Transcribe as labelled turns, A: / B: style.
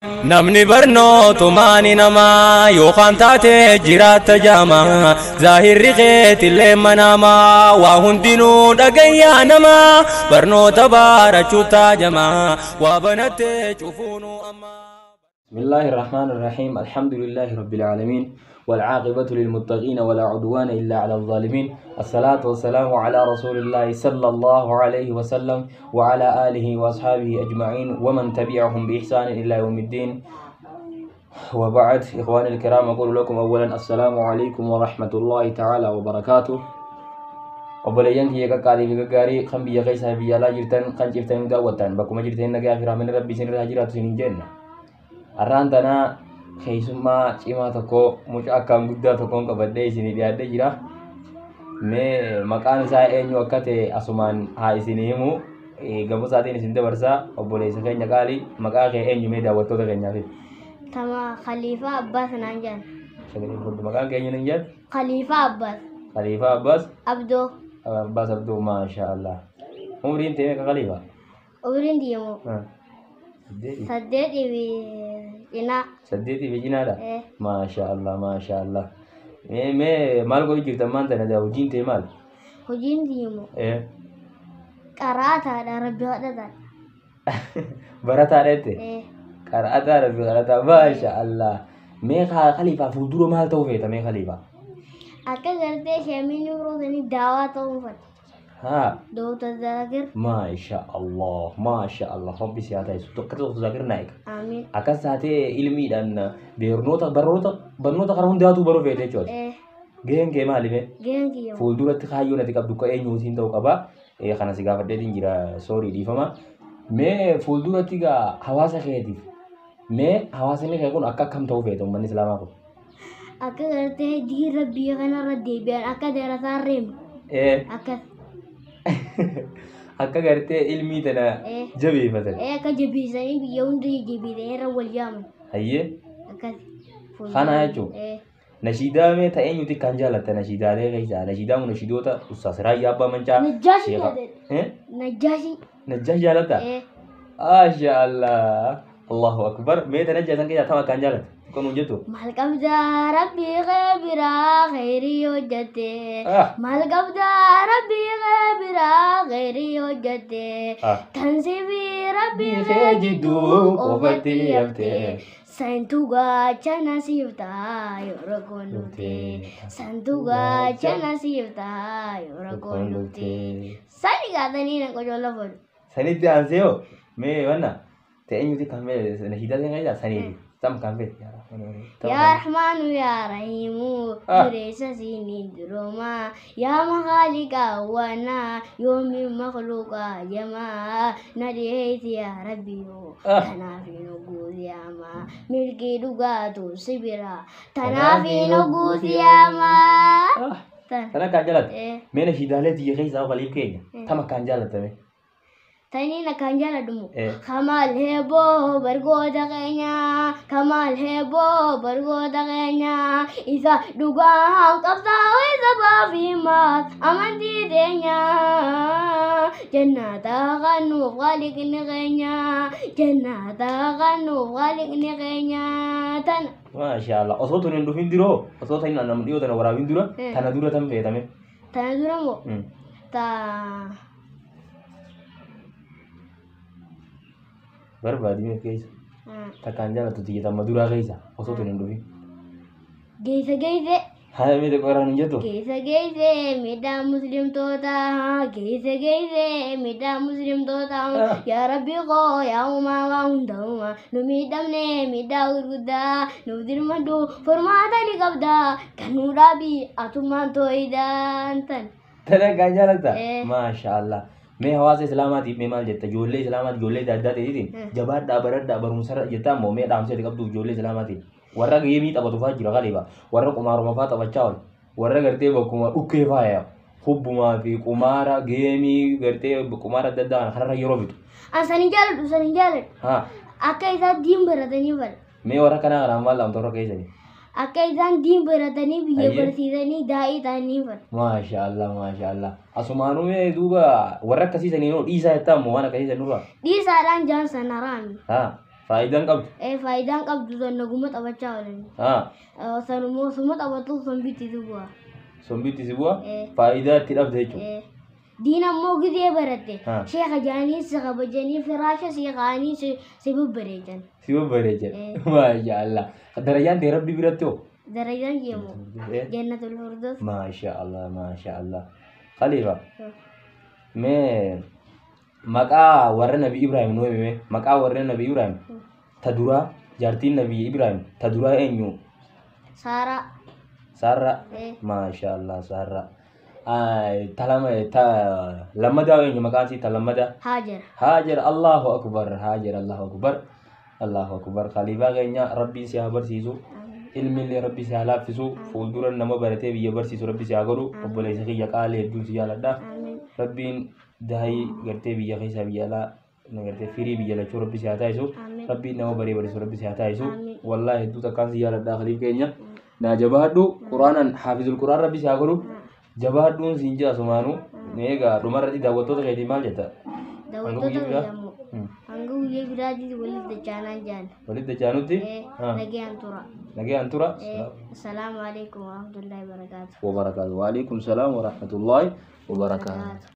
A: Namni barnootumaani namaa yookaan taate jiraatta jaamaa zaahirri keetillee manamaa waa hundinuu dhagayyaa namaa barnoota barachuu taajamaa waa banattee cufuunuu ammaa.
B: بسم الله الرحمن الرحيم، الحمد لله رب العالمين، والعاقبة للمتقين، ولا عدوان إلا على الظالمين، الصلاة والسلام على رسول الله صلى الله عليه وسلم وعلى آله وأصحابه أجمعين ومن تبعهم بإحسان إلى يوم الدين، وبعد. إخواني الكرام، أقول لكم أولا السلام عليكم ورحمة الله تعالى وبركاته. Obboleeyyan kiyya qaqqaalii fi gaggaarii kan biyya keessaa fi biyya alaa jirtan, kan ciftanii daawwattan, bakkuma jirtan nagaa fi rahmanni Rabbii isin irraa jiraatu isiniin jenna. Har'aan tana keessummaa cimaa tokko, mucaa akkaan guddaa tokkoon qabadhee isinii dhiyaadhee jira. Mee maqaan isaa eenyu akka ta'e asumaan haa isinii himu. Gama isaatiin isin dabarsaa. Obboleessa keenya qaalii, maqaa kee eenyu mee daawwattoota keenyaaf?
C: Tama Khaliifaa Abbaas naan jedhan.
B: Sagalee fudhu. Maqaan kee eenyu nan jedhan?
C: Khaliifaa Abbaas.
B: Khaliifaa Abbaas.
C: Abdoo.
B: Abbaas Abdoo, maasha Allah. Umriin ta'e meeqa, Khaliifaa?
C: Umriin deemu.
B: Saddeeti.
C: 8 fi cinaa.
B: 8 fi cinaadha.
C: Eh.
B: Maasha Allah, maasha Allah. Mee maal godhu jirtan maan tana hojiin ta'e maal?
C: Hojiin deemu. Qaraataadha, Rabbi kadhataadha.
B: Barataadha jette?
C: Eh.
B: Qara'ataa, Rabbi kadhataa, maasha Allah. Mee Khaliifaa, fuuldura maal ta'uu feeta mee, Khaliifaa?
C: Akka gartee sheemiin rootanii daawaa ta'uu fedha.
B: Haa.
C: Dooktar Zaakir.
B: Maasha Allah, maasha Allah, Rabbi si haa taasisu. Tokko tokko Zaakir Naayik.
C: Amiin.
B: Akkas taatee ilmiidhaan barnoota barnoota barnoota karaa hundaatu baruu feete jechuudha.
C: Eh.
B: Gaheen kee maali mee?
C: Gaheen kiyya.
B: Fuulduratti kaayyoon ati qabdu akka eenyuutiin ta'uu qaba. Kana si gaafadheetiin jira, soorii, dhiifama. Mee fuulduratti gaa hawaasa keetiif, mee hawaasni kee kun akka akkam ta'uu feeta, uummanni islaamaa kun?
C: Akka gartee diin Rabbii kanarra deebi'an, akka darasaan reemu. Akkas.
B: Akka gartee ilmii tana jabeeffatan.
C: Eh, akka jabeessanii biyya hunda jabeessanii irra wal yaaman.
B: Hayyee.
C: Akkas.
B: Kana jechuun.
C: Eh.
B: Nashiidaa mee ta'e eenyuti kan jaalatta nashiidaalee keessaa? Nashiidaa nashiidoota Ustaas Raayyaa Abbaa Mancaa.
C: Najjaashi
B: Sheekha-
C: jaalladha.
B: Eh?
C: Najjaashi.
B: Najjaash jaalatta?
C: Eh.
B: Maasha Allah. Allahu akbar. Mee ta najjaasan keessaa tam akkaan jaalatta? Kan nuun jettu.
C: Maal qabdaa Rabbii kee biraa khayrii hojjette.
B: Ah.
C: Maal qabdaa Rabbii kee biraa khayrii hojjette.
B: Ah.
C: Tan sifi Rabbii
B: kee
C: kee
B: jidduu
C: jidduu
B: qofatti
C: qofatti
B: haftee.
C: haftee. Santu gaachana siif ta'a yoo rakkoon dhufte. Santu gaachana siif ta'a yoo rakkoon dhufte. Sani gaatanii na qocolla fodhu.
B: Sanitti aansee hoo mee wanna ta'e eenyuti kan mee nashiidaa san keessaa saniiti. Tam kan feete?
C: Yaa Rahmaanu yaa Rahiimu,
B: Ah.
C: dureessa siiniin duroomaa, yaa makaaliqa wanaa yoomiin makluuqa jamaa na dhiheessi yaa Rabbiyo,
B: Ah.
C: tanaaf hin guutiyaamaa milkii dhugaatu si bira, tanaaf hin guutiyaamaa.
B: Ah.
C: Tan.
B: Tan akkaan jaalatta?
C: Eh.
B: Mee nashiidaalee tiyya keessaa qaliif keenya tam akkaan jaalattame?
C: Taniin akkaan jaaladhumu.
B: Eh.
C: Kamaal heeboo bargoota keenya, kamaal heeboo bargoota keenya, isa dhugaan qabsaa'u isa baafimaas amantii teenya, jannata kan nuuf khaliqni keenya, jannata kan nuuf khaliqni keenya tana.
B: Maasha Allah. Osoo tun hin dhufin diroo, osoo tan nama dhiyoo tana waraabin dura,
C: Eh.
B: tana dura tan feetame?
C: Tana dura moo ta
B: Barbaadime keessa.
C: Ah,
B: Takkaan jaalattu tiyya tamma duraa keessa osoo tun hin dhufin.
C: Geessa geesse.
B: Haa, mee xiqqoo irraan hin jettu?
C: Geessa geesse miidhaa muslimtoota, geessa geesse miidhaa muslimtoota,
B: Ah.
C: yaa Rabbi koo, yaa uumaa waa hunda uumaa, nu miidhamne miidhaa gurguddaa, nuuf dirmadhu, furmaata ni qabda, kan nu dhaabi atummaan tooyidaan tan.
B: Tana akkaan jaalatta?
C: Eh.
B: Maasha Allah. Mee hawaasa islaamaatiif mee maal jetta? Ijoollee islaamaatiif, ijoollee adda addaa ta'eetiin jabaadhaa, baradhaa, barumsarra jettaa immoo mee dhaamsa ati qabduuf ijoollee islaamaatiin? Warra geemii taphatu fa'aa jira qaliiba. Warra qumaaruma fa'aa taphachaa oolu. Warra gartee bakkuma dhukkee fa'aa yaa'u. Hubbumaa fi qumaara geemii gartee qumaara adda addaa kanarra yeroo fixu.
C: An san hin jaaladhu, san hin jaaladhu.
B: Haa.
C: Akka isaan diin baratanii fedha.
B: Mee warra kanaa kanaan maal dhaamta warra keessanii?
C: Akka isaan diin baratanii biyya
B: Ayyee.
C: barsiisanii daa'ii ta'anii fedha.
B: Maasha Allah, maasha Allah. Asumaanuu mee duuba warra akkasiisanii noo dhiisaa jettaa immoo waan akkasiisan nurraa?
C: Dhiisaadhaan jaan sana raami.
B: Haa. Faayidaan qabdu.
C: Faayidaan qabdu san naguma taphachaa oolani. Sanummoo suma taphatu sombitti si bu'a.
B: Sombitti si bu'a. Faayidaa itti dhabde jechuudha.
C: Diin ammoo gizee baratte sheeka jaanii si kabajanii firaasha si kaa'anii si babbareechan.
B: Si babbareechan. Maasha Allah. Darajaan ta'e rabbi biratti hoo?
C: Darajaan jeemu. Jannatul Firdaus.
B: Maasha Allah maasha Allah. Khalifa. Mee maqaa warra Nabi Ibrahim nuu himi maqaa warra Nabi Ibrahim ta duraa jaartiin Nabi Ibrahim ta duraa eenyu?
C: Saaraa.
B: Saarraa. Maasha Allah Saarraa. Ta lama ta lammadaa eenyu maqaan isii ta lammadaa?
C: Hajar.
B: Hajar Allahu Akbar Hajar Allahu Akbar Allahu Akbar. Khaliifaa keenya Rabbiin si haa barsiisu. Ilmi illee Rabbi si haa laaffisu. Fuuldura nama baratee biyya barsiisu Rabbi si haa godhu. Obboleessa kiyya qaalii hedduun si jaaladha. Rabbiin daa'ii gartee biyya keessaa biyya alaa gartee firii biyya lachuu Rabbi si haa taasisu. Rabbiin nama baree barsiisu Rabbi si haa taasisu. Wallaahi hedduu takkaan si jaaladha khaliif keenya. Naa jabaadhu Quraanan haafizul Quraan Rabbi si haa godhu. Jabaadhuun siin jira sumaanuu. Egaa dhumarratti daawwattoota keetii maal jetta?
C: Daawwattoota kiyya hanga guyyaa biraatti walitti dachaanaan jaan.
B: Walitti dachaanutti?
C: Nagayaan tura.
B: Nagayaan tura.
C: Assalaamu alaikum warahmatullahi wabarakatuh.
B: Wabarakaatu. Waalaikum salaam warahmatullahi wabarakaatu.